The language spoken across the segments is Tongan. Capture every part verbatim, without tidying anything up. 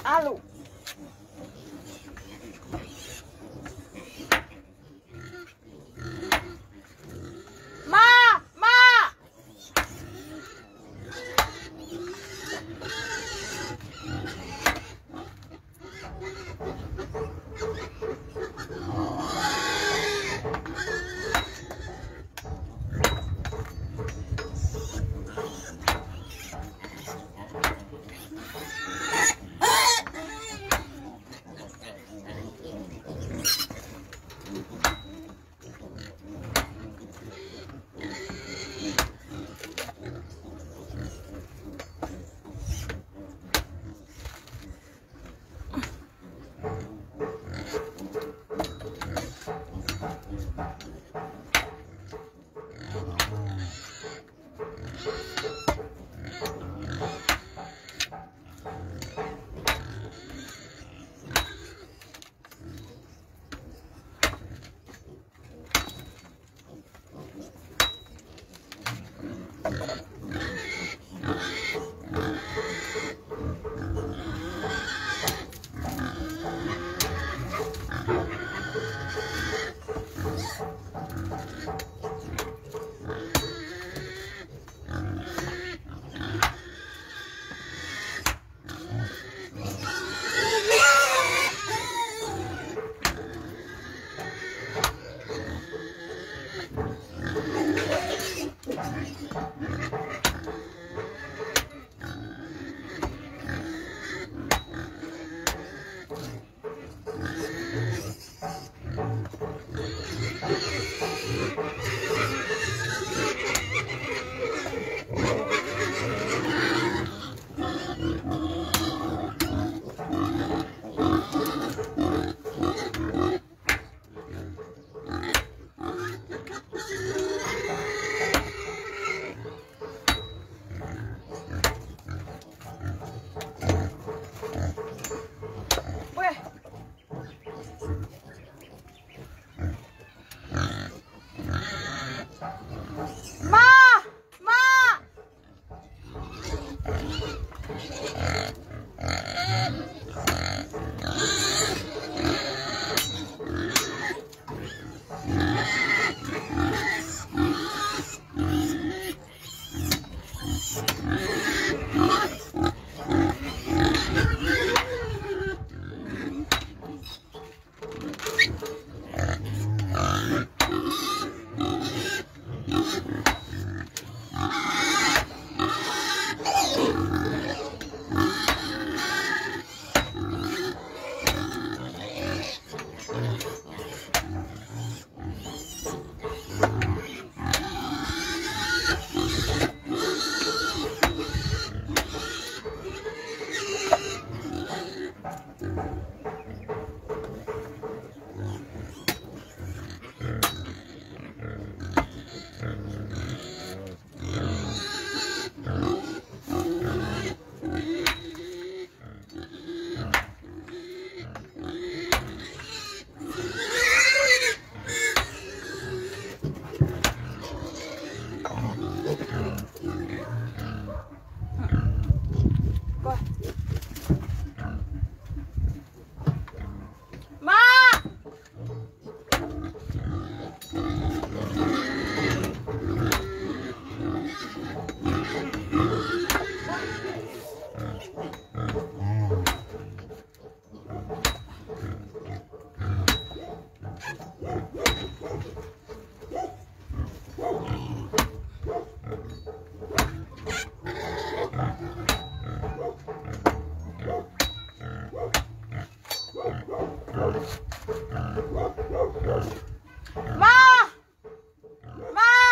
ʻAlu. Mā! Mā! Mā! Mā! Mā! Mā! Mā!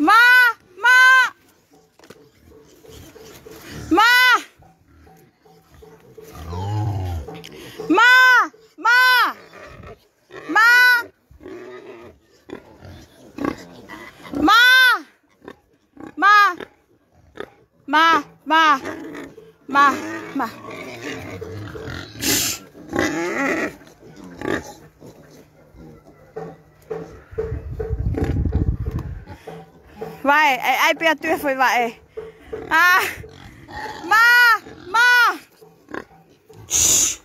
Mā! Mā! Mā! Mā! Mā! Mā! Mā! Mā! Mā! Mā! Mā! Mā! Mā! Mā! Vaʻe, ʻai, ʻai pē atu e foʻi vaʻe. ʻĀ! Mā! Mā! Shh!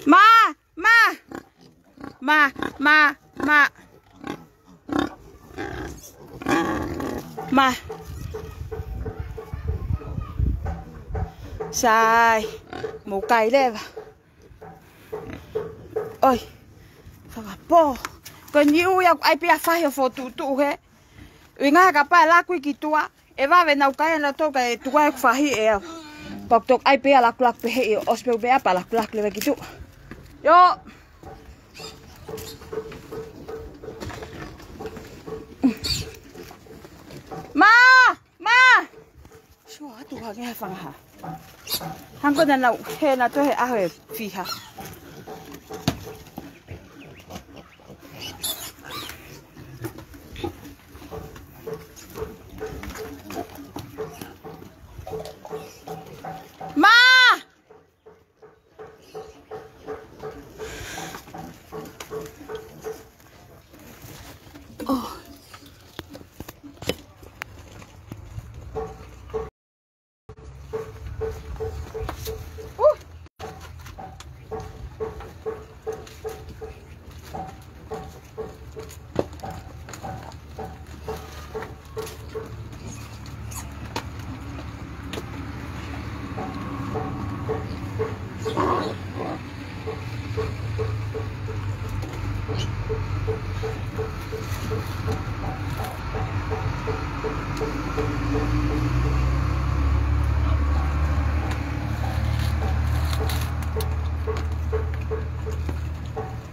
Mā! Mā! Mā! Mā! Mā! Mā! Sai, mou kai leva. ʻOi, fakapō. Ko e niu ia ʻai pē ia fahi ʻo fokotuʻutuʻu hē. ʻUhinga he kapau ʻe laku ia ki tuʻa, ʻe vave nau kai ʻanautolu kae tuku ai ʻeku fahi ʻe au. Pea ʻoku toki ʻai pē ia lakulaku pehē ʻo ʻosi pē ʻeku meʻa pea lakulaku leva ki tuʻa. ʻIo. Mā! Mā! Sio atu hangē ha fanga hā. Hangē ko ʻenau, he naʻa toe he ʻaho ʻe fiha. Mā!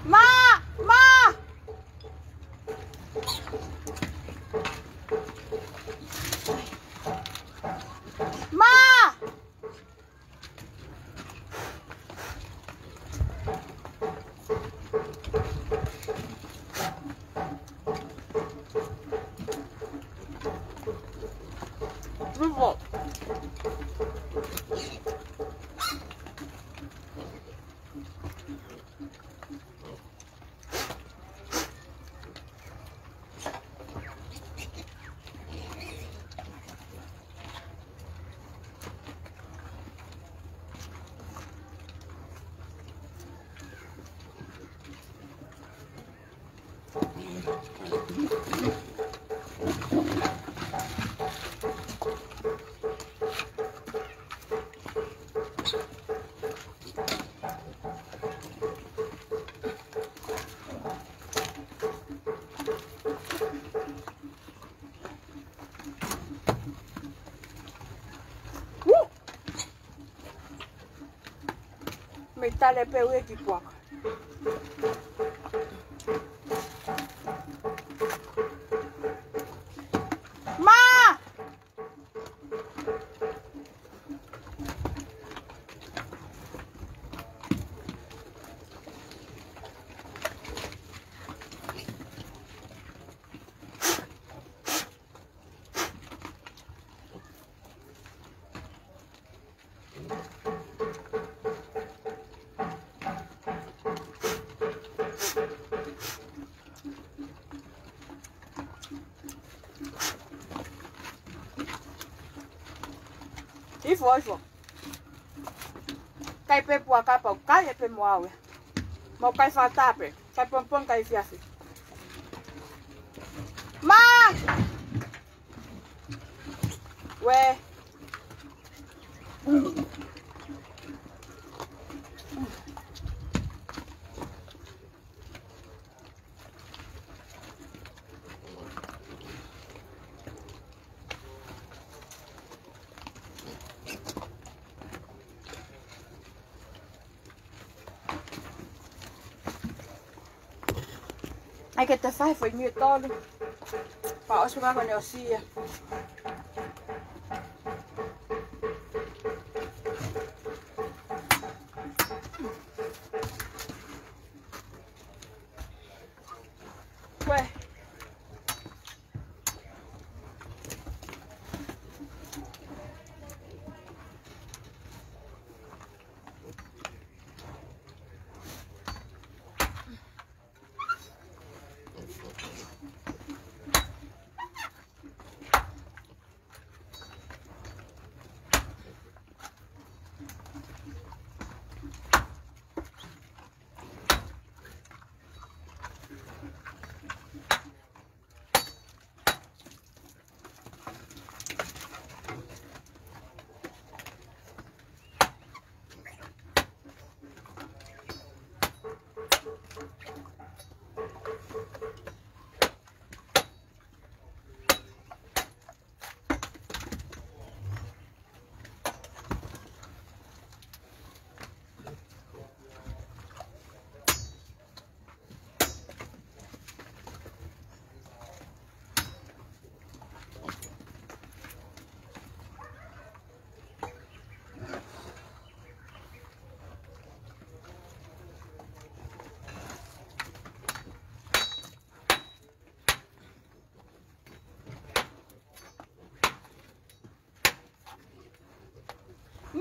Mā! Mā! Mā! Mei tale pē ue ki puaka. Ifo, ifo. Kai pē puaka pau, kai ē pē mo au ē. Mau kai fakataha pē, kai pongipongi, kai efiafi. Mā! Uē. ʻAi ke ta fai foʻi niu ʻe tolu. Pea ʻosi ko ē ko ʻene ʻosi ia. Uē.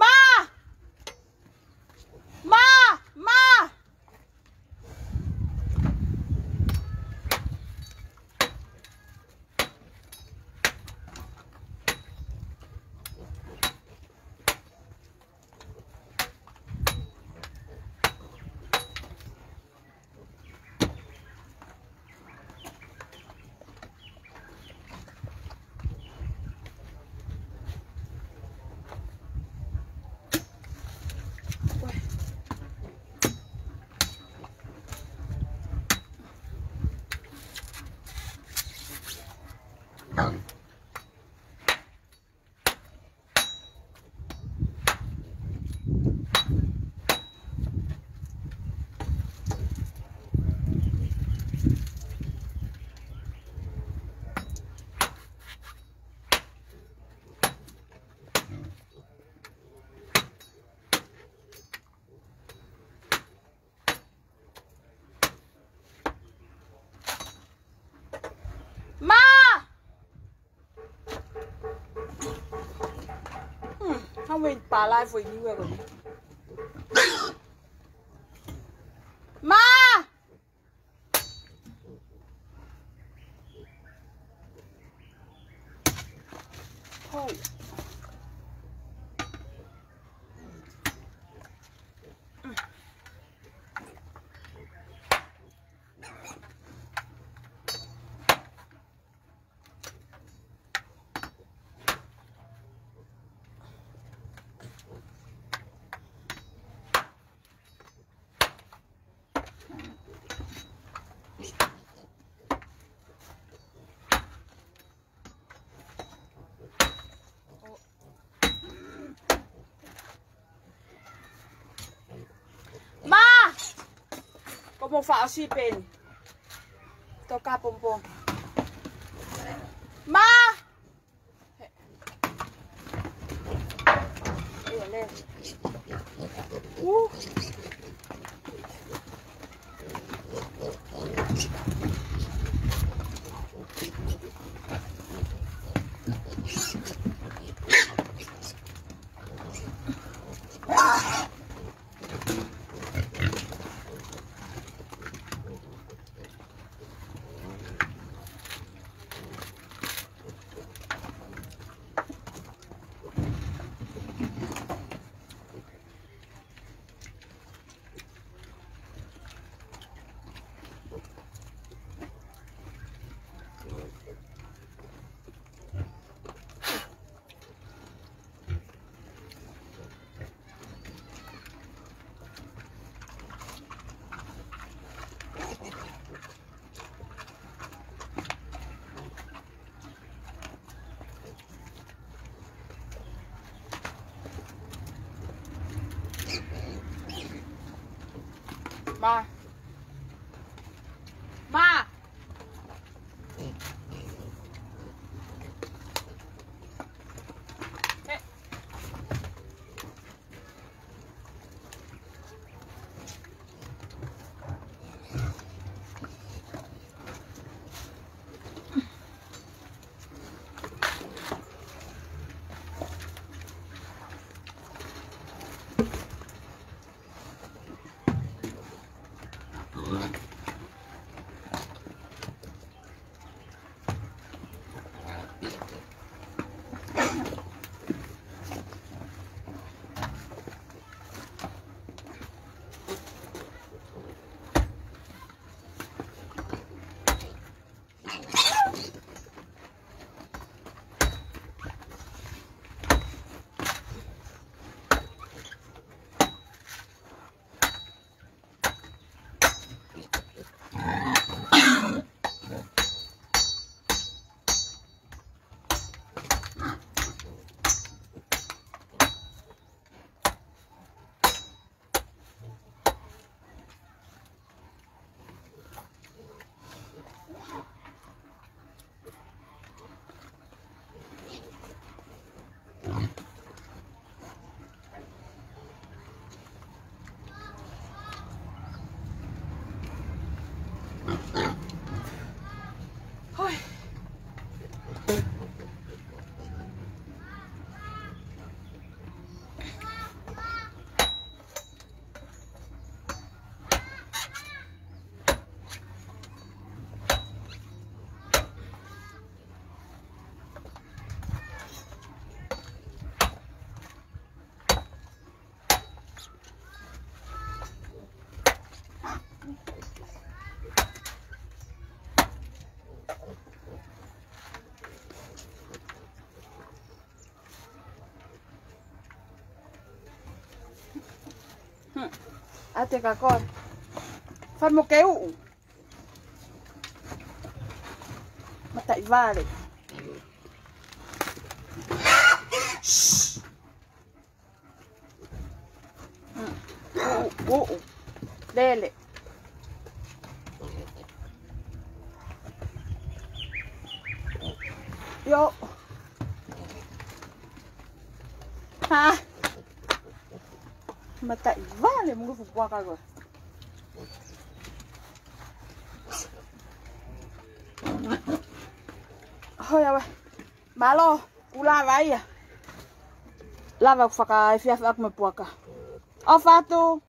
Mā! Mā! Mā! Mā! Hmm, how many pala for you ever? Mā! Oh. Mā! Ko mo fa o si peni. Toka pongipongi. Mā! Ia, lele. Uh. Mā. Mā. Hoi. Hmm. ʻAte ka ko e. Fai mo ke uʻu. Mataʻi vale. Shh. Mm. Uʻu, uʻu. Lele. ʻIo. Ha. Mataʻi vale mo e fuʻu puaka ko ē. Hoi, ʻaue. Mālō, kuo lava ia. Lava ʻeku fakaefiafi ʻaku mo e puaka. ʻOfa atu.